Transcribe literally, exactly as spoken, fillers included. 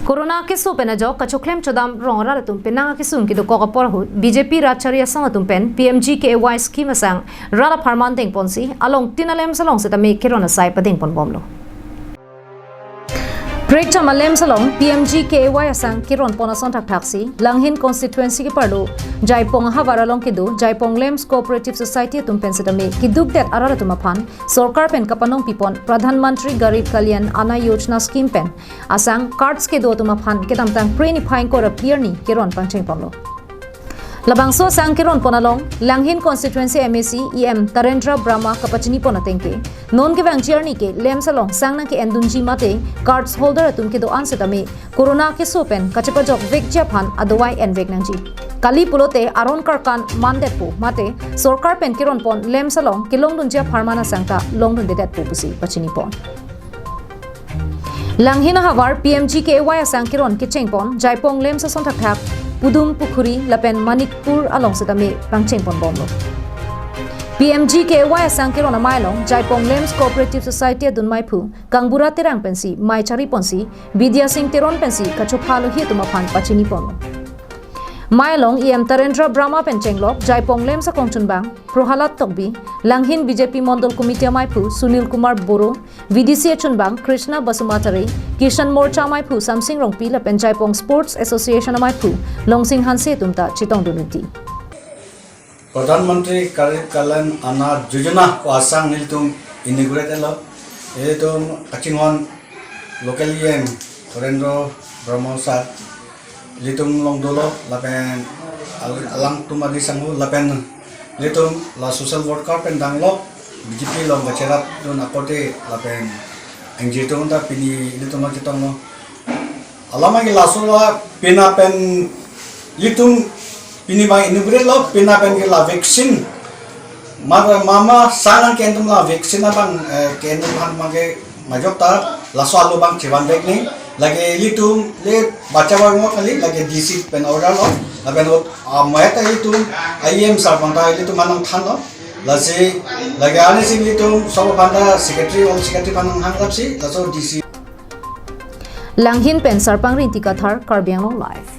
Corona keso pen ajok kachoklem chodam rong arat atum penang akesung kedokok apor ahut B J P rat chari asong atum pen P M G K A Y scheme asang rat apharman dengponsi along tin alam salong setame keron asai padengponbomlo. Prekcham alam salong P M G K A Y asang keronpon ason thakthaksi Langhin constituency keparlo Jaipong ahavar along kedo Jaipong Lamps Cooperative Society atum pen setame keduk det arat atum aphan sorkar pen kapanong pipon Pradhan Mantri Garib Kalyan Anna Yojana scheme pen asang cards kedo atum aphan kedamtang Phre niphai ingkoi ra phli arni keron pangchengponlo. Labangso asang keronpon along Langhin constituency M A C E M Tarendra Brahma kapachinipon atengke, non kevangji arni ke lamps along sang nangke-endunji mate cards holder atum kedo-an setame corona keso pen kachepajok vekji aphan adawai envek nangji. Kali pulote aron karkan mandetpo mate sorkar pen keronpon lamps along kelongdunji apharman asang ta longdundedetpo pusi pachinipon. Langhin ahavar P M G K A Y asang keron kechengpon Jaipong Lamps ason thakthak Pudum Pukhuri lapen Manikpur along setame pangchengponbomlo. P M G K A Y asang keron amei along Jaipong Lamps Cooperative Society adun meiphu Kangbura Terang pensi mei chariponsi Bidya Singh Teron pensi kachopha lohi atum aphan pachiniponlo. Mei along E M Tarendra Brahma pen chenglok Jaipong Lamps akongchunbang Prohalad Tokbi, Langhin B J P Mondol Committee ameiphu Sunil Kumar Boro, V D C achunbang Krishna Basumatary, Kisan Morcha ameiphu Samsing Rongpi lapen Jaipong Sports Association ameiphu Longsing Hanse atum ta chetongdun ri. Pradhan Mantri Garib Kalyan Anna Yojana ko asang nelitum inaugurate lo. Ilitum kachinghon local E M Surendra Brahma sir ilitum along dolo lapen al-, alangtum adi sangho lapen ilitum la social worker pen danglo B J P along kacherapdun akorte lapen N G O atum ta pini ilitum chetonglo. Alam ke laso la pina pen ilitum pini abang inaugurate lo, pina pen ke la vaccine. Mama, mama sang nangke-endun la vaccine abang, eh, ke-endun aphan abang ke majok ta laso alo abang chevan vek nang. Lake ilitum le bacha abang mo kali lake D C pen order lo. Lapen ot, ah, maya ta ilitum I M sir abang ta ilitum aphan nangthanlo. Lasi lake ani si ilitum sob aphan ta secretary, all secretary aphan nanghang lapsi laso D C. Langhin pen Sarpang Rinti Kathar, Karbi Anglong Live.